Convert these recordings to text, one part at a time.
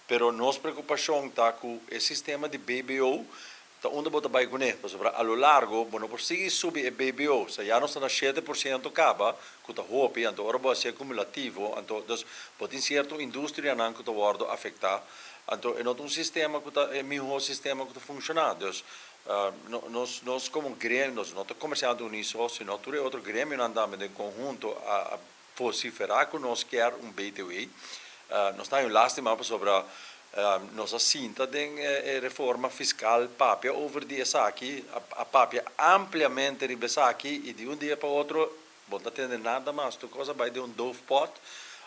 Pero nos preokupashon ta ku e sistema di BBO ta unda bo ta bai kuné, pasobra a lo largo bo no por sigui subi e BBO, sa ya nos ta na 7% kaba, ku ta hopi, anto ora bo hasi kumulativo, anto dus bo tin sierto industrianan ku ta wòrdu afektá, anto e no ta un sistema ku ta e mihó sistema ku ta funshoná. Dus nos komo gremio, nos no ta Komersiante Uní so, sino tur e otro gremionan tambe den konhunto a vosiferá ku nos kier un BTW. Nos ta haña un lástima pasobra nos a sinta den e reforma fiskal papia over di esaki, a papia ampliamente riba esaki i di un dia pa otro bo no ta tende nada mas, tur kos a bai den un doofpot.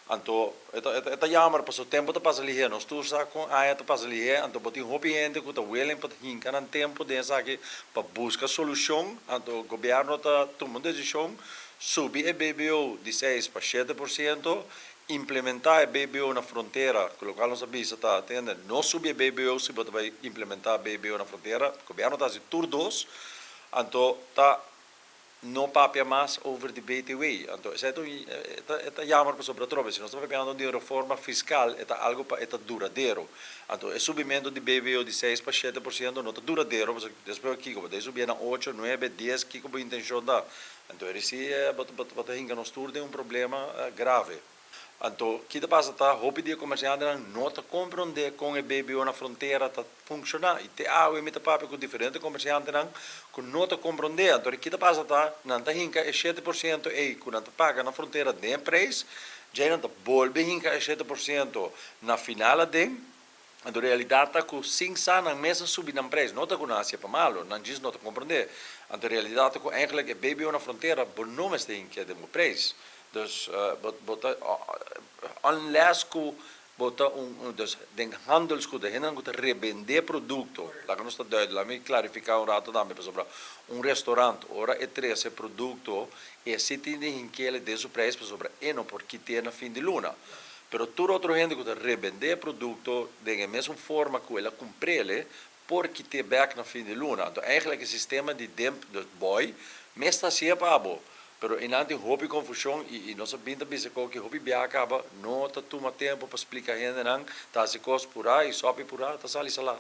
Anto e ta jammer pasobra tempu ta pasa lihé, nos tur sa kon aña ta pasa lihé, anto bo tin hopi hende ku ta willing pa hinka nan tempu den esaki pa buska solushon, anto gobièrnu ta tuma un desishon subi e BBO di 6 pa 7%, implementá e BBO na frontera, ku lokual nos a bisa ta, tende, no subi e BBO si bo ta bai implementá BBO na frontera, gobièrnu ta hasi tur dos, anto ta no papia mas over di BTW. Anto, esei ta jammer pasobra atrobe, si nos ta papiando di un reforma fiskal, e ta algu pa e ta duradero. Anto, e subimentu di BBO di 6 pa 7% no ta duradero, despues kiko, bo ta subi na 8, 9, 10, kiko bo intenshon ta? Anto, esei bo ta hinka nos tur den un problema grave. Anto, kiko ta pasa ta, hopi di e komersiantenan no ta komprondé kon e BBO na frontera ta funshoná. I te awe mi ta papia ku diferente komersiantenan ku no ta komprondé. Anto, kiko ta pasa ta, nan ta hinka e 7% ei ku nan ta paga na frontera den preis, ya nan ta bolbe hinka e 7% na final aden. Anto, realidat ta ku sin sa nan mes a subi nan preis. No ta ku nan hasié pa malu, nan djis no ta komprondé. Anto, realidat ta ku eigenlijk e BBO na frontera bo no mester hink'é den bo preis. Dus, bo ta, unless ku bo ta un, dus den handelsgoed, hendenan ku ta rebendé produkto, laga nos ta duidelijk, laga mi klarifiká un ratu tambe, pasobra un restaurant, ora e trese produkto, e si tin di hink'é den su preis, pasobra e no por kit'é na fin di luna. Pero tur otro hende ku ta rebendé produkto den e mesun forma ku el a kumpr'é, por kit'é bèk na fin di luna. Anto, eigenlijk e sistema di DIMP, dus boy, mes ta hasié pa bo. Pero einan tin hopi konfushon i nos a bin ta bisa ku hopi biaha kaba no ta tuma tempu pa splika hendenan, ta hasi kos purá i sòpi purá ta sali salá.